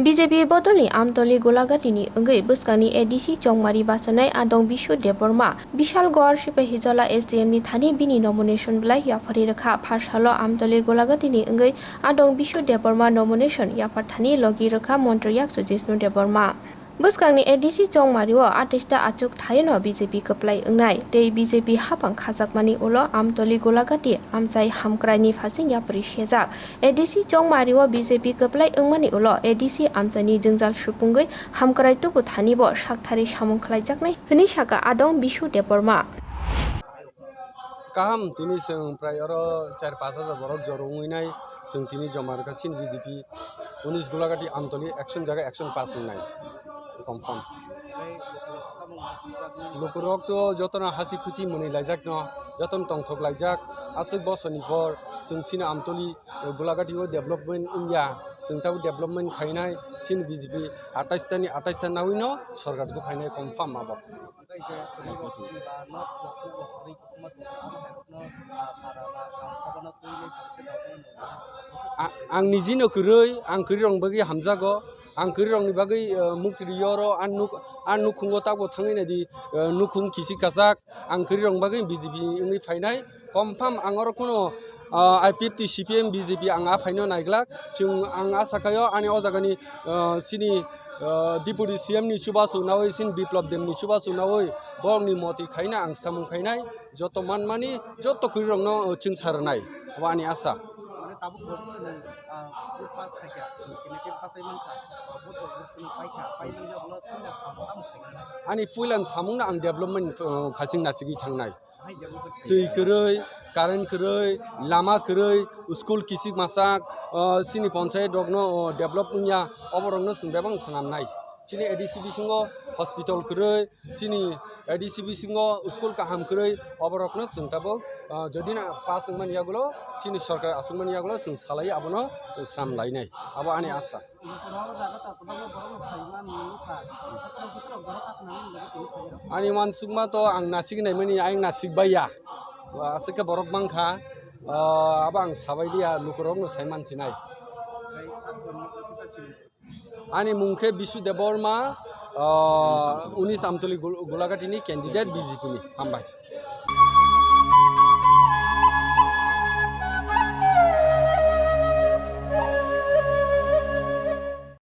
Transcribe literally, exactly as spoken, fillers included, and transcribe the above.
B J P bodolni Amtoli Golagatini wngwi bwskangni A D C chongmari bachanai Adong Bishu Debbarma, Bishal Gor Sipahijola S D M ni thani bini nomination belai yapharwi rwkha. Pharsalo Amtoli Golagatini wngwi Adong Bishu Debbarma nomination yapharthani logi rwkha Montri Yakchu Jishnu Debbarma. Bwskangni A D C chongmario atais ta achuk thaino B J P kwplai wngnai tei B J P hapang khajakmani ulo Amtoli Golagati amchai hamkraini phasing yapri sejak. A D C chongmario B J P kwplai wngmani ulo A D C amchaini jwngjal supungwi hamkrai tubu thanibo sakthari samung khlaijaknai hwnwi saka Adong Bishu Debbarma. Kaham, tini chwng prai oro char pash hajar borok joro wngwi nai, chwng tini joma rwkha chini B J P unis Golagati Amtoli action jaga action pass wngnai, confirm. Lukurok to jotono hasi khuchi mwnwi laijakno, jotono tongthok laijak, aswk bosoni por chwng chini Amtoli, eh, Golagati o development wngya, chwng tabuk development khainai chini B J P atais tani atais ta nawino sorkar ko phainai, confirm abo. A-, ang nijino kwrwi, ang kwrwirokni bagwi hamjago, ang kwrwirokni bagwi, eh, mukti riyoro, ang nuk-, ang nukhungo tabuk thangwi naidi, eh, nukhung kichik kachak, ang kwrwirokni bagwi B J P wngwi phainai, confirm ang oro kheno, eh, I P F T, C P M, B J P ang a phaino naiglak, chwng ang a sakhaio ani o jagani, eh, chini, eh, Deputy C M ni chubachu nawi, chini Biplab Deb ni chubachu nawi, borokni moti khaina ang samung khainai. Joto manmani, joto kwrwirokno, uh, chwngsa rwnai, abo ani asa. Mane tabuk bo, uh, vote pass khaikha, candidate pass ai mankha, vote rok bo chwng paikha, paimani jagolo puila samung tamo khaikha? Ani puila samungno ang development, uh, khaching nasigwi thangnai. Bahai development khaikha? Twi kwrwi, current kwrwi, lama kwrwi, school kichik machak, uh, chini ponchayat rokno, uh, develop wngya, oborokno chwng bebak swnamnai. Chini A D C bisingo hospital kwrwi, chini A D C bisingo school kaham kwrwi, oborokno chwng tabuk, ah, jodi na pass wngmani yagulo, chini sorkar achukmani yagulo chwng salai abono swnam lainai, abo ani asa. Ani uansukma to ang nasik naimani, ang nasik baiya, aswk khe borok mankha, ah, abo ang sabai liya, lukurokno sai mansinai. Ani mung khe Bisu Debbarma, ah, unis Amtoli Gul-, Gulagati ni candidate B J P ni. Hambai.